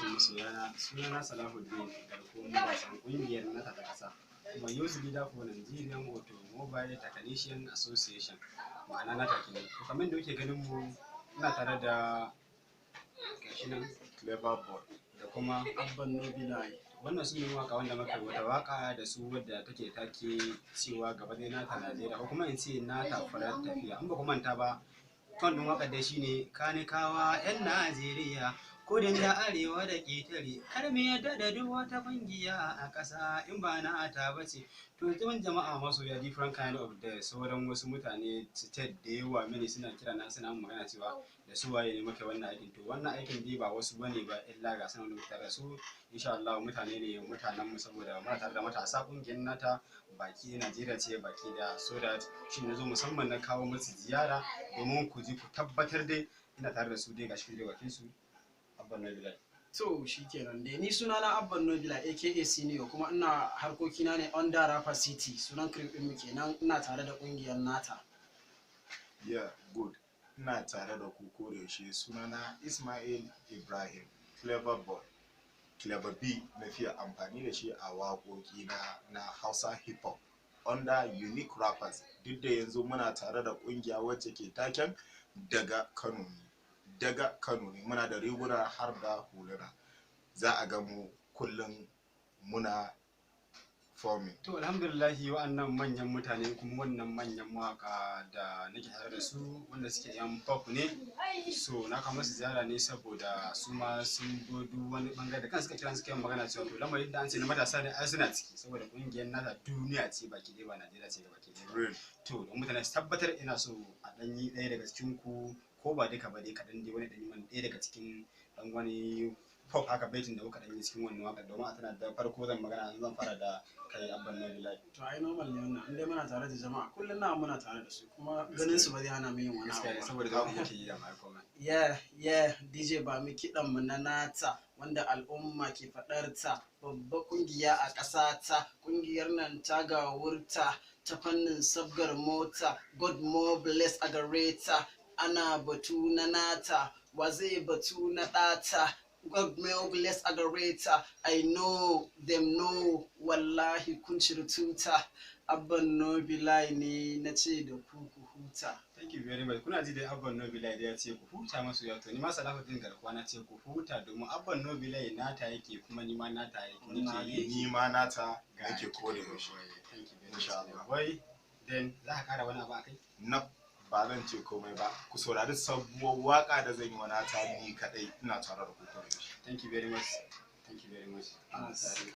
Alaikum masoyana. Sunana Salahuddin, garkuwar matasan ƙungiyar NATA ta ƙasa, kuma Youth Leader for Nigerian Automobile Technician Association, ma'ana NATA kenan. To, kamar da kuke ganin mu, ina tare da gashi nan Clever Boy da kuma Abban Nobilai. Wannan su ne mawaka wanda muka yi wata waka da su wadda take take cewa "Gaba dai NATA Najeriya", ko kuma in ce "NATA farar tafiya". In ba ku manta ba, tone ɗin wakar dai shine "Kanikawa 'yan Najeriya, kudin da arewa da ƙetare, kar mu yadda da duk wata kungiya a ƙasa in ba NATA ba ce". To, zaman jama'a masoya, different kind of da sauran wasu mutane state da yawa mini suna kira na, suna mun magana cewa da su waye ne muke wannan aikin. To, wannan aikin dai ba wasu bane ba illa ga sanan da muke tare da su. Insha Allah mutane ne mutanen mu, saboda muna tare da matasa kungiyar NATA baki Najeriya ce baki da, so that shi na zo musamman na kawo musu ziyara domin ku ji ku tabbatar dai ina tare da su dai. Gashi dai bakin su, Abban Nabila. To, shikenan dai, ni sunana Abban Nobila aka Senior, kuma ina harkokina ne under Rapper City, sunan crew din mu kenan. Ina tare da kungiyar NATA. Yeah, good. Ina tare da ku ko da yaushe. Sunana Ismail Ibrahim, Clever Boy, Clever B na fiye amfani da shi a waƙoƙi na Hausa hip hop under Unique Rappers. Duk da yanzu muna tare da ƙungiya wacce ke taken "Daga Kano ne". Daga Kano ne, muna da riguna har da huluna. Za a ga mu kullum muna forming. To, alhamdulillahi, wa'annan manyan mutane kuma wannan manyan mawaka da nake tare da su wanda suke yan pop ne. So na kawo musu ziyara ne saboda su ma sun zo duk wani bangare da kan suka kira, suka yi magana cewa to lamarin da an ce na matasa ne, ai suna ciki, saboda kungiyar NATA duniya ce baki ɗaya, ba Najeriya ce baki ɗaya ba. Real. To, don mutane su tabbatar, ina so a ɗan yi ɗaya daga cikin ku, ko ba duka ba dai, kaɗan dai, wani ɗan yi mana ɗaya daga cikin ɗan wani pop haka, baitin da kuka ɗan yi cikin wannan waƙar, domin a tana da farko. Zan magana, zan fara da kai, Abban Nabila. To, ai normal ne wannan, in dai muna tare da jama'a kullum na muna tare da su, kuma ganin su ba zai hana mu yin wani Gaskiya abu ne, ba. saboda za mu yake yi da mai komai. Yeah, DJ, ba mu kiɗan mu na NATA wanda al'umma ke faɗar ta, babba kungiya a ƙasa ta, kungiyar nan ta gawurta ta fannin sabgar mota. God more bless a gare ta. Ana batu na NATA, wa zai batu na ɗata? God more bless a gare ta. I know them know, wallahi kun ciri tuta. Abban Nobilai ne na ce da ku ku huta. Thank you very much. Kuna ji dai, Abban Nobila da ya ce ku huta masu ya. To, ni ma Salahuddin Garkuwa na ce ku huta, domin Abban Nobila NATA yake, kuma ni ma NATA yake nake yi. Ni ma NATA nake ko da yaushe. Thank you very much. Insha Allah. Wai then za ka kara wani abu akai? Na ba zan ce komai ba. Ku saurari sabuwar waka da zan yi wa NATA ni kadai. Ina tare da ku ko da yaushe. Thank you very much. Thank you very much. Ana tare.